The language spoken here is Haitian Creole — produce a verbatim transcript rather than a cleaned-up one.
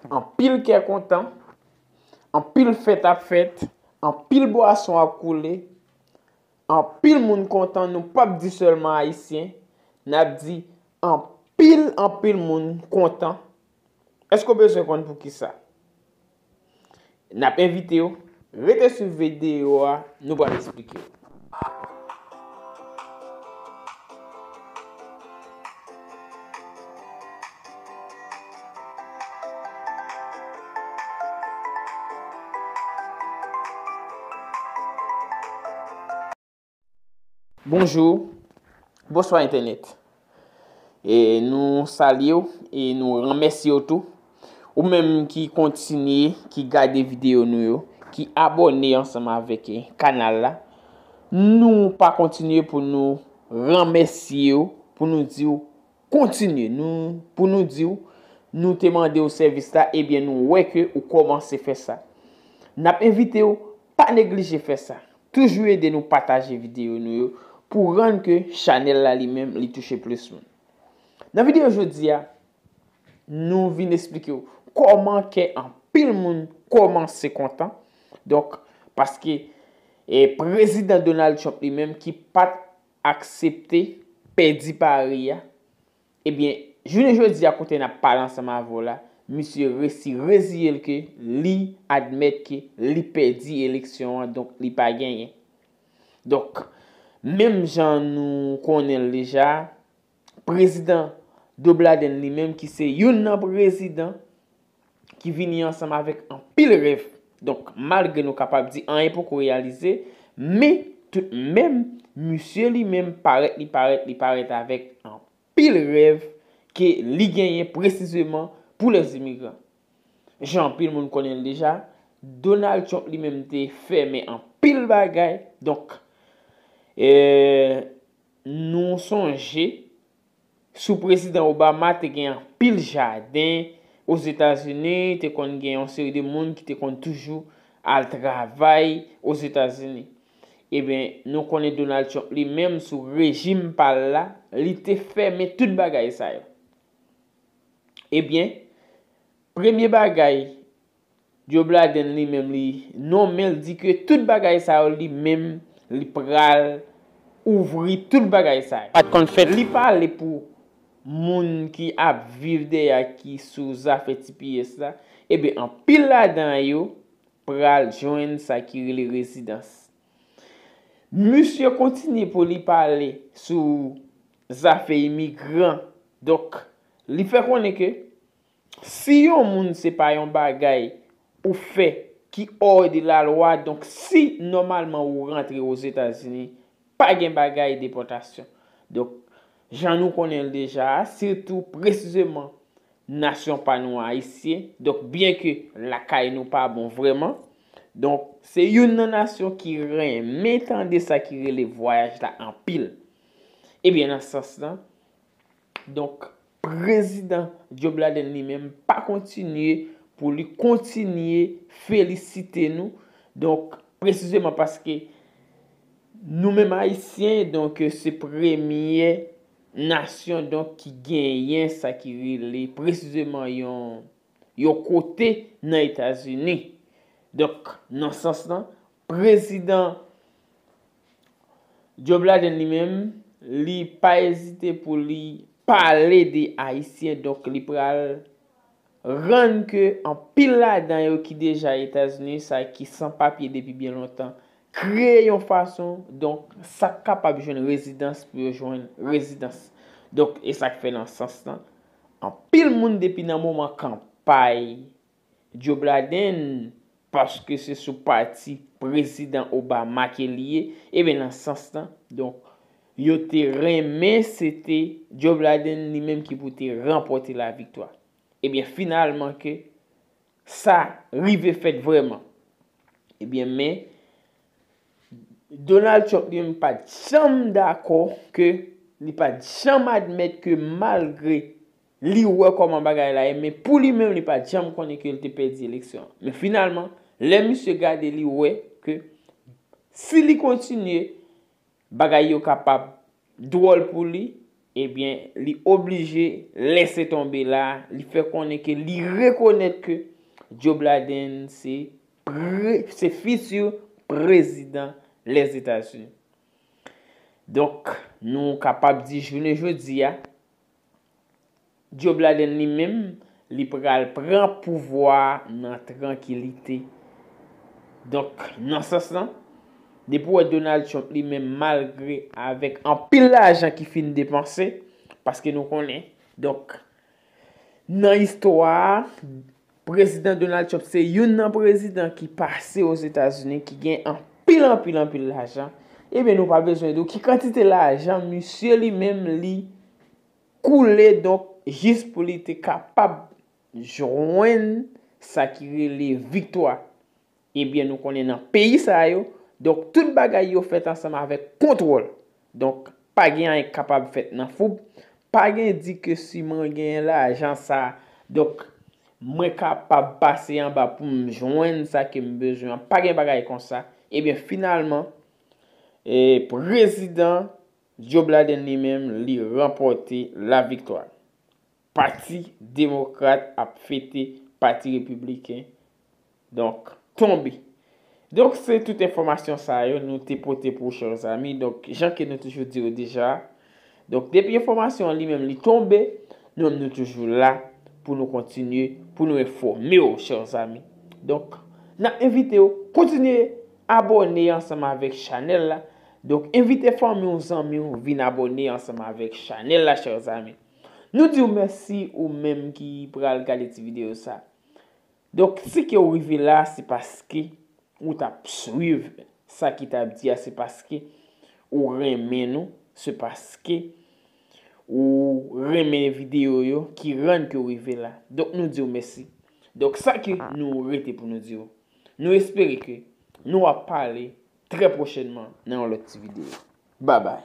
Anpil kè kontan, anpil fèt ap fèt, anpil bwason ap koule, anpil moun kontan, nou p ap di sèlman ayisyen, n ap di anpil, anpil moun kontan. Èske w bezwen konn poukisa? N ap envite w rete swiv videyo a, nou pral esplike w. Bonjou, bonswa entènèt. E nou salye w e nou remèsye w tou. Ou menm ki kontinye, ki gade videyo nou yo, ki abòne ansanm avèk, eh, kanal la. Nou pa kontinye pou nou remèsye w, pou nou di w kontinye. Nou, pou nou di w, nou te mande w sèvis la, ebyen nou wè ke ou kòmanse fè sa. N ap envite w, pa neglije fè sa. Toujou ede nou pataje videyo nou yo pou rann ke chanèl la li menm li touche plis moun. Nan videyo jodi a, nou vin esplike w kòman kè anpil moun kòmanse kontan. Donk, paske, eh, prezidan Donald Trump li menm ki pa t aksepte pèdi pari a, ebyen, jounen jodi a kote n ap pale ansanm avè w la, misye resi reziye l ke li admèt ke li pèdi eleksyon an, donk li pa genyen. Donk, menm jan nou konnen l deja, prezidan Joe Biden li menm ki se youn nan prezidan ki vini ansanm avèk anpil rèv. Donk, malgre nou kapab di anyen poko reyalize, men toutmenm, misye li menm parèt, li parèt, li parèt avèk anpil rèv ke li genyen presizeman pou lèzimigran. Jan anpil moun konnen l deja, Donald Trump li menm te fèmen anpil bagay. Donk, eh, nou sonje, sou prezidan Obama, te gen anpil jaden Ozetazini, te konn gen yon seri de moun ki te konn toujou al travay Ozetazini. Ebyen, nou konnen Donald Trump li menm sou rejim pa l la, li te fèmen tout bagay sa yo. Ebyen, premye bagay, Joe Biden li menm li nonmen, l di ke tout bagay sa yo li menm li pral ouvri tout bagay sa yo. Pa t konn fèt. Li pale pou moun ki ap viv dèyè ki sou zafè T P S la, ebyen anpil ladan yo pral jwenn sa ki rele rezidans. Misye kontinye pou li pale sou zafè imigran. Donk, li fè konnen ke si yon moun se pa yon bagay ou fè ki hors de la loi, donk si nòmalman ou rantre Ozetazini, pa gen bagay depòtasyon. Donk, jan nou konnen l deja, sitou presizeman nasyon pa nou ayisyen. Donk, byenke lakay nou pa bon vrèman, donk, se youn nan nasyon ki renmen tande sa ki rele vwayaj la anpil. Ebyen, nan sans lan, donk, prezidan Joe Biden li menm pa kontinye pou li kontinye felisite nou. Donk, presizeman paske nou menm ayisyen, donk, se premye nasyon, donk, ki genyen sa ki rele presizeman yon, yon kote nan Etazini. Donk, nan sans lan, prezidan Joe Biden li menm, li pa ezite pou li pale de ayisyen, donk li pral rann ke anpil ladan yo ki deja Etazini, sa ki san papye depi byen lontan, kreye yon fason, donk, sa k kapab jwenn rezidans pou yo jwenn rezidans. Donk, e sa k fè nan sans lan, anpil moun depi nan moman kanpay Joe Biden, paske se sou pati prezidan Obama ke li ye, ebyen, nan sans lan, donk, yo te renmen se te Joe Biden li menm ki pou te ranpòte laviktwa. Ebyen, finalman ke sa rive fèt vrèman. Ebyen, men, Donald Trump li menm pa t janm dakò ke, li pa t janm admèt ke malgre li wè kòman bagay la ye, men pou li menm, li pa t janm konnen ke l te pèdi eleksyon an. Men finalman, lè misye gade, li wè ke si li kontinye, bagay yo kapab dwòl pou li, Ebyen, li oblije lese tonbe la, li fè konnen ke li rekonèt ke Joe Biden se pre, se fiti prezidan Lèzetazini. Donk, nou kapab di jounen jodi a, Joe Biden li menm, li pral pran pouvwa a nan trankilite. Donk, nan sans lan, depi w wè Donald Trump li menm, malgre avèk anpil lajan ki fin depanse, paske nou konnen, donk, nan istwa a, prezidan Donald Trump se youn nan prezidan ki pase Ozetazini, ki gen anpil, anpil, anpil lajan. Ebyen, nou pa bezwen di w ki kantite lajan misye li menm li koule, donk, jis pou li te kapab jwenn sa ki rele viktwa. Ebyen, nou konnen nan peyi sa yo, donk, tout bagay yo fèt ansanm avèk kontwòl. Donk, pa gen anyen k kapab fèt nan foub, pa gen di ke si mwen genyen lajan sa, donk, mwen kapab pase anba pou m jwenn sa ke m bezwen an. Pa gen bagay konsa. Ebyen, finalman, e, prezidan Joe Biden li menm, li ranpòte laviktwa. Pati Demokrat ap fete Pati Repibliken, donk, tonbe. Donk, se tout enfòmasyon sa yo nou te pote pou ou, chè zami. Donk, jan ke nou toujou di yo deja, donk, depi enfòmasyon an li menm li tonbe, nou menm nou toujou la pou nou kontinye, pou nou enfòme w, chè zami. Donk, n ap envite w kontinye abòne ansanm avèk chanèl la. Donk, envite fanmi w, zanmi w vin abòne ansanm avèk chanèl la, chè zami. Nou di w mèsi ou menm ki pral gade ti videyo sa. Donk, si ke w rive la, se paske ou t ap swiv sa ki t ap di a, se paske ou renmen nou, se paske ou renmen videyo yo ki rann ke w rive la. Donk, nou di w mèsi. Donk, sa ke nou rete pou nou di w. Nou espere ke nou ap pale trè pwochènman nan yon lòt ti videyo. Babay.